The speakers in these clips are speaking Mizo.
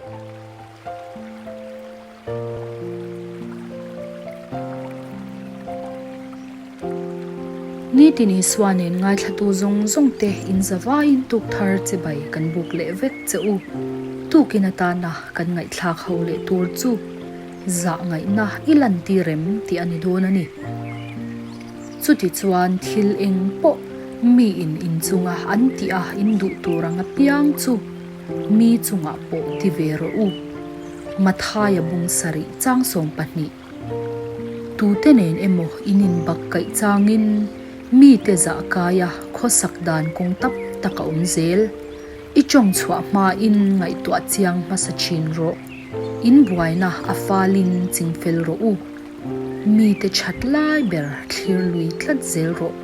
Nitin Isua nen ngaithlatu zawng zawng te in zavaiin tuk thar che bai kan buk leh vek che u. Tukin atana kan ngaihthlak ho leh tur chu zah ngaihna i lantir em tih a ni dawn a ni. Chutichuan thil eng pawh miin inchunga an tih a in duh tur ang apiang chu mi chungah pawh ti ve rawh u. Mathaia bung sarih chang 20. Tute nen emaw in inbak kaih changin mite zah kaia khawsak dan kawng tap tak a awm zel. I tawng chhuah hmain ngaihtuah chiang hmasa thin rawh. In buaina a falin chingfel rawh u. Mite that lai ber thlir lui tlat zel rawh.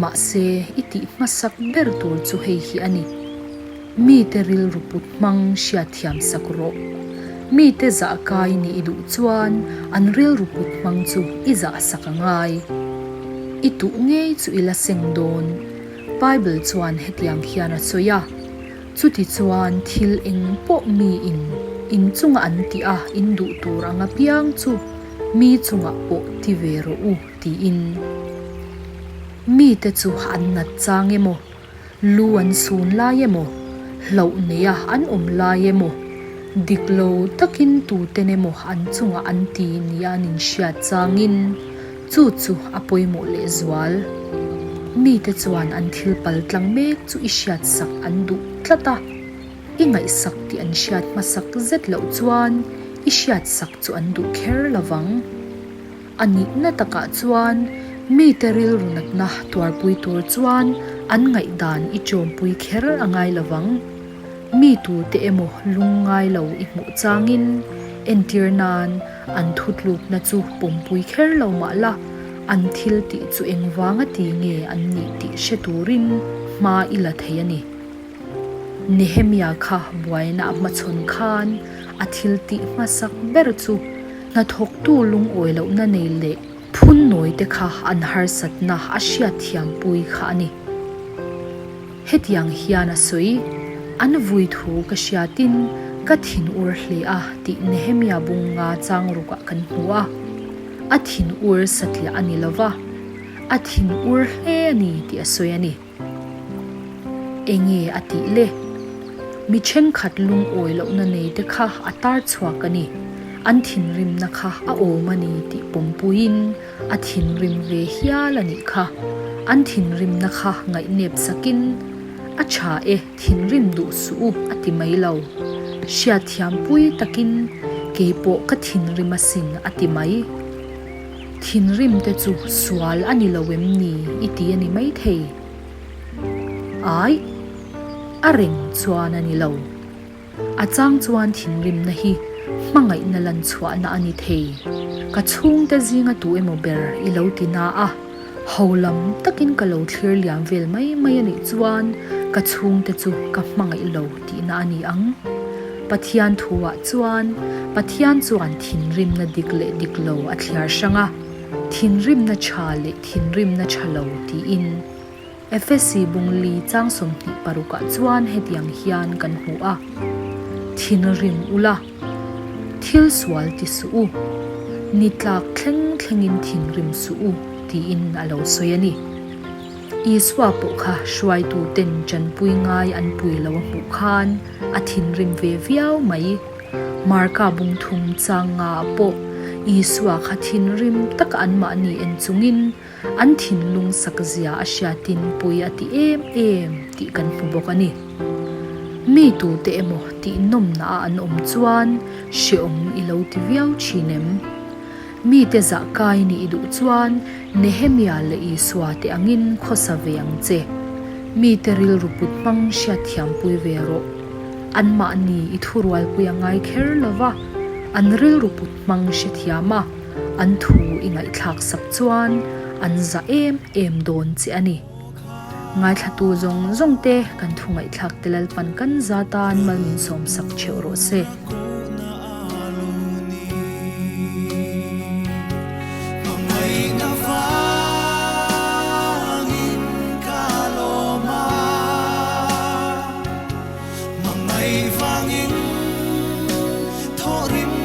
Mahse, i tih hmasak ber tur chu hei hi a ni. Mite rilru put hmang hriatthiam sak rawh. Mite zah kai nih i duh chuan an rilru put hmang chu i zah sak a ngai. I tuh ngei chu i la seng dawn. Bible chuan hetiang hian a sawi a. Chutichuan thil eng pawh miin in chunga an tih a in duh tur ang apiang chu mi chungah pawh ti ve rawh u tiin. Mite chu an nat chang emaw, lu an sun lai emaw, hlauh neia an awm lai emaw, dik lo takin tuten emaw an chungah an ti nia an inhriat changin, Chu chu a pawimawh lehzual. Mite chuan an thil pal tlang mek chu i hriatsak an duh tlat a, i ngaihsak tih an hriat hmasak zet loh chuan i hriatsak chu an duh kher lo vang. A nihna takah chuan mite rilru natna tuarpui tur chuan an ngaihdan i chawmpui kher a ngai lo vang. Mi tute emaw lungngai lo i hmuh changin entir nan an thutlukna chu pawmpui kher lo mah la, an thil tih chu engvanga ti nge an nih tih hre turin hma i la thei a ni. Nehemia kha buaina a hmachhawn khan a thil tih hmasak ber chu hnathawktu lungawi lohna nei leh phun nawi te kha an harsatna a hriatthiampui kha a ni. Hetiang hian a sawi, An vui thu ka hriatin ka thinur hle a tih Nehemia bunga chang rukah kan hmu a. A thinur satliah a ni lova, a thinur hle a ni tih a sawi a ni. Enge a tih le? Mi thenkhat lungawi lohna nei te kha a tar chhuak a ni. An thinrimna kha a awm a ni tih pawmpuiin A thinrim ve hial a nih kha. An thinrimna kha ngaihnep sakin, A tha e, thinrim duh suh u, a ti mai lo. Hriatthiam pui takin, Kei pawh ka thinrim asin, a ti mai. Thinrim te chu sual a ni lo em ni i ti a ni maithei. Aih, a reng chuan a ni lo. A chang chuan thinrimna hi hmangaihna lan chhuahna a ni thei. Ka chhungte zinga tu emaw ber i lo ti na a, ho lam takin ka lo thlir liam vel mai mai a nih chuan ka chhungte chu ka hmangaih lo tihna a ni ang. Pathian thuah chuan Pathian chuan thinrimna dik leh dik lo a thliar hrang a, thinrimna tha leh thinrimna tha lo tiin. Efesi bungli chang 26 ah chuan hetiang hian kan hmu a, Thinrim ula, thil sual ti suh u, ni tlak thleng thlengin thinrim suh u, tiin a lo sawi a ni. Isua pawh kha hruaituten tanpui ngai an pui lo a hmuh khan a thinrim ve viau mai. Marka bung thum chang nga ah pawh Isua kha thinrim taka anmahni en chungin An thinlung sak zia a hriatin pui a ti em em tih kan hmu bawk a ni. Mi tute emaw tih nawmna a an awm chuan hreawm i lo ti viau thin em? Mite zah kai nih i duh chuan Nehemia leh Isua te angin khawsa ve ang che. Mite rilru put hmang hriatthiampui ve rawh. Anmahni i thurualpui a ngai kher lova, an rilru put hmang hrethiam a. An thu i ngaihthlak sak chuan an za em em dawn che a ni. Ngaithlatu zawng zawng te kan thu ngaihthlak te Lalpan kan za tan mal min sawm sak theuh rawh se. Thawh rim.